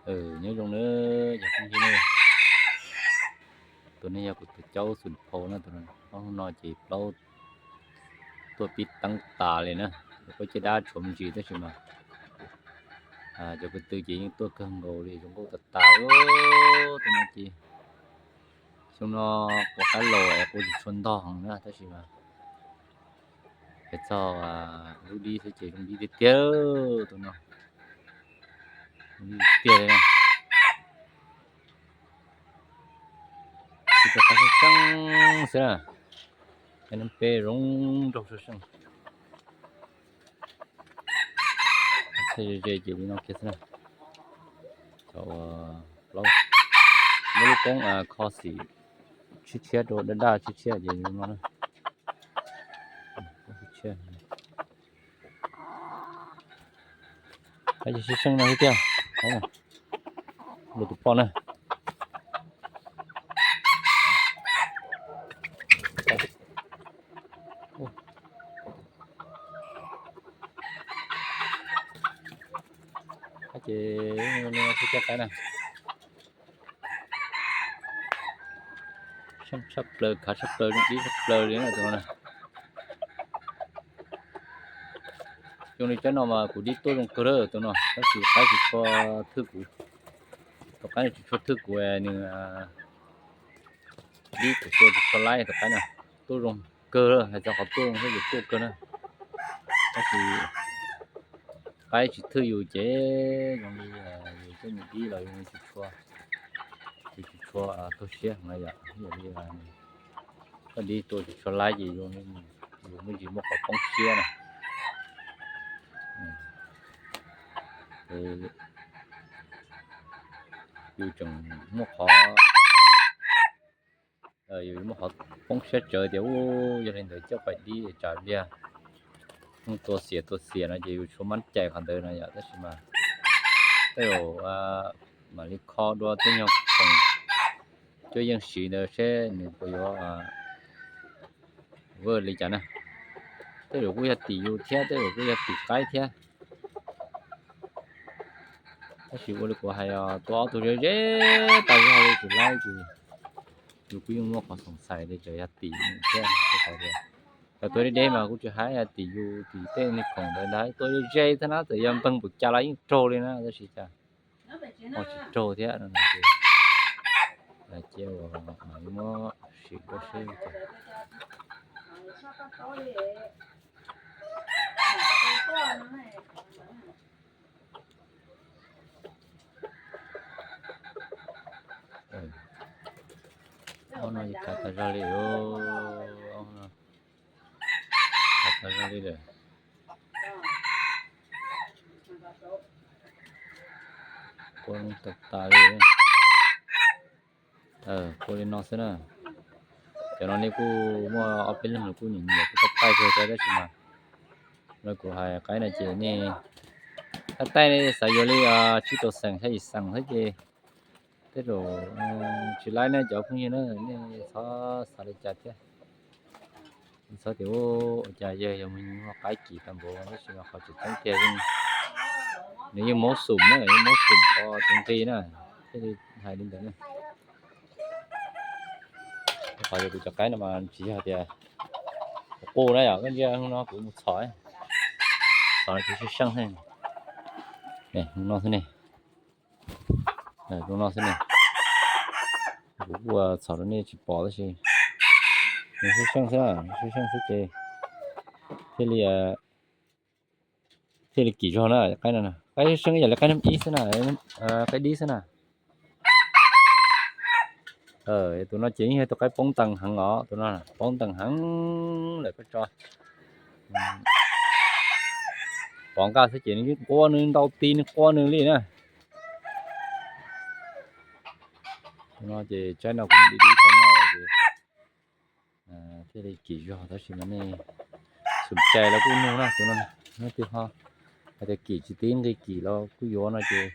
Nyob zoo na, yog phooj ywg na, tus no yog kuv tus caub xum phau na, tus no ces plaub tuaj pib teeb tas li na, kuj caj dab tshuav me ntsis tab sis mas cov ko tw ces yeej tuaj kawg nkaus li, zoo nkauj tas tas li. Tus no ces xyoo no quav qab laus es quav tsis tshua ntog heev na tab sis mas hais txog lub dib xwb ces zoo dib tiag tiag tus no, zoo dib tiag li na. Ib tug qab seej seej xwb na, cov no peb zoo nraug seej seej. Txhaj ze ze ces li no kiag xwb na. Cov plaub muab lub koob kho xim tshiab tshiab rau daj daj tshiab tshiab ces li no na. Qab ces seej seej no thiab tiag, luag tus poj na. Qab ces li no thiab tiag, qab na. Seej tshaj plaws, khav tshaj plaws, zoo dib tshaj plaws li na tus no na. Zoo li cov no mas kuv dib tuaj zoo kawg lawm tus no, tab sis qaib tsis tshua thwj kuv. Tus qaib tsis tshua thwj kuv, nws dib kuv tua tsis tshua laib tus qaib na. Tuaj zoo kawg, hais txog qhov tuaj zoo thiab ces tuaj kawg na. Tab sis qaib tsis thwj yus ces zoo li yus coj mus dib los yus tsis tshua, yus tsis tshua tu siab heev na yom. Yog li koj dib tua tsis tshua laib ces yus muaj ntsis muaj qhov poob siab na. Yus tseem muaj qhov, yus muaj qhov poob siab tsawv tias u, yog li ntawd coj pais dib tsam pliag tua xiam tua xiam no ces yus tshuav mab cai qhov ntawd no yom. Tab sis mas tej zaum mam li kho dua tej nyuag khoom cuab yeej siv ntawd seb nws puas yuav vaj li cas na. Tej zaum kuj yog tim yus thiab tej zaum kuj yog tim qaib thiab. Tab sis ua li kuv hais, tua ob tug ze ze tas zog li tsis laib ces yus kuj yeej muaj qhov xoom xais li tsuas yog tim thiab. Cov tua deb deb mas kuj tsis hais, yog tim yus tim tej neeg khoom ntawd ntag, tua ze ze thiab na, txawm yog npeeg npaum cas los yeej raug li na, tab sis cas ho tsis raug thiab no ces cia uas mam li muab sim dua seb. Ob no khav tas zog li, ob no khav tas zog li lawm. Quaj tas tas li. Quaj li no xwb na. Cov no nej kuj muaj ob peb leeg los kuj nyiam nyiam kuj tau taij kawg thiab tab sis mas no kuv hais qaib no ces nej taij taij nej xav yuav li tsib rau xees, xya yim xees thiab ces tej zaum tsis laib nej cov phooj ywg na, nej txhob xav li cas thiab. Txhob tias ua cas yawg yog mus nyiag qaib kim tau npaum tab sis mas qhov tseem ceeb tiag nws yeej mob xum na, yeej mob xum qhov tus nqi na, thiaj li hais li ntawd na. Qhov tias kuv cov qaib no mas tsis yog tias kuv qus na yom, koj ntsia no kuv mus txhom, txhom no kuv seej seej xwb, no xwb ne, no xwb ne. Kuv kuj txhom rau nej tsis pom tab sis nws seej seej xwb, seej seej xwb ces thiaj li thiaj li kim zog na. Qaib no, qaib seej yam li qaib nab ib xwb na, qaib dib xwb na. Tus no ces yeej yog tus qaib poob ntees heev os, tus no poob ntees heev lawm koj tso. Pov nqaj xwb ces nws nquab nws ntau ti nws quaj nws li na. Tus no ces tsaib no kuv dib dib rau noj ces thiaj li kim zog tab sis mas nej xum cai los kuj nug na, tus no leej twg ho hais tias kim tsis tib nqi kim los kuj yuav no ces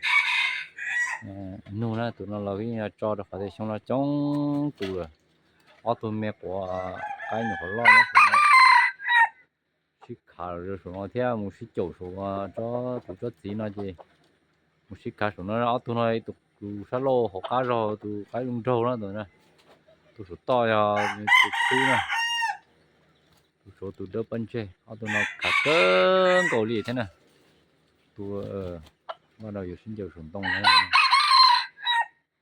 nug na, tus no los yeej tso rau qhov tias xyoo no coob tus lawm, ob tug me quav qaib nyuam qhuav loj nyob saum no sib khav saum no thiab mus sib caum saum tsob tsob txiv no ces Sib khav saum no, ob tug no, tus sab laug hauv qab zog, tus qaib zoo nraug na, tus saum toj yog tus khub na, tus saud tus dawb pob ntseg. Ob tug no khav kawg nkaus li thiab na. Tus,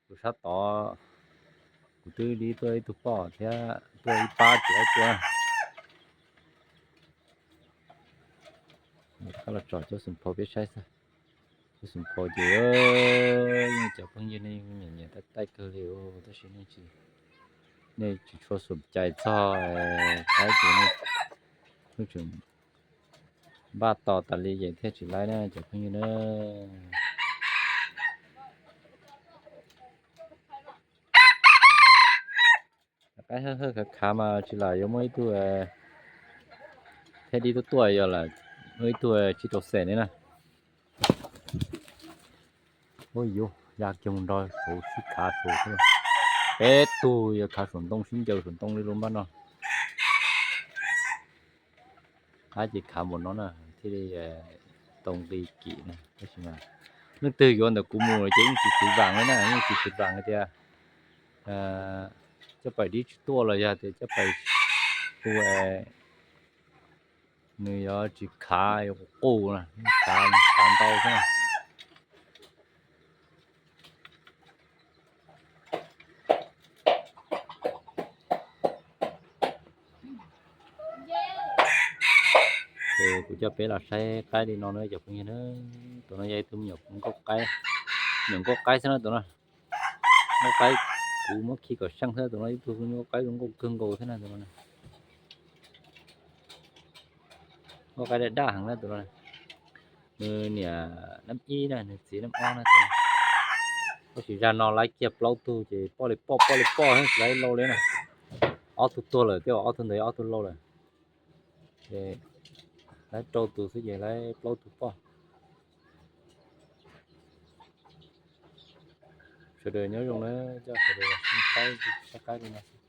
tus sab tod kuv twb li tuaj ib tug poj thiab tuaj ib pab tsis laib tua. Koj los tsom cov xoom phau peb saib xwb. Cov xoom phau ces yeej cov phooj ywg nej nyiam nyiam taij taij kawg li, tab sis nej tsis tshua xoom cai txog, saib ces nej tseem npaj tos tas li ces thiaj tsis laib na cov phooj ywg na. Qaib hawj hawj khav khav mas tsis lam yuav muaj ib tug thiab dib tuaj tuaj yog lam muaj ib tug tsis rau xem li na. Ua yuav ya kiag mus nrog saud sib khav saud xwb. Peb tug yuav khav saum ntoo sib ncaws saum ntoo li lub npaj no. Qaib ces khav npaum no na thiaj li tau nqi kim na. Tab sis mas leej twg yuav ntawm kuv mus ces yeej tsis xwm vam li na, yeej tsis xwm vam hais tias coj pais dib tsis tuaj los yog tias coj pais hu nws yuav tsis khav, yuav qus qus na, khav khav ntau xwb na. Ces kuv coj peb los saib qaib li no na cov phooj ywg na. Tus no yog ib tug me nyuam nkauj qaib, me nyuam nkauj qaib xwb na tus no. Nkauj qaib, kuv muab khi kom seej xwb, tus no ib tug nkauj qaib zoo nkauj kawg nkaus thiab na tus no. Nkauj qaib daj daj heev na tus no. Nws niam nab ib na, nws txiv nab ob na tus no. Tab sis zag no laib kiag plaub tug ces poj li poj poj li poj thiab tsis laib lau li na. Ob tug tuag lawm thiab, ob tug ntawd ob tug lau lawm. Ces laib rau tus xwb ces laib plaub tug poj. Sawv daws nyob zoo na, coj sawv daws los sib saib saib qaib li no xwb.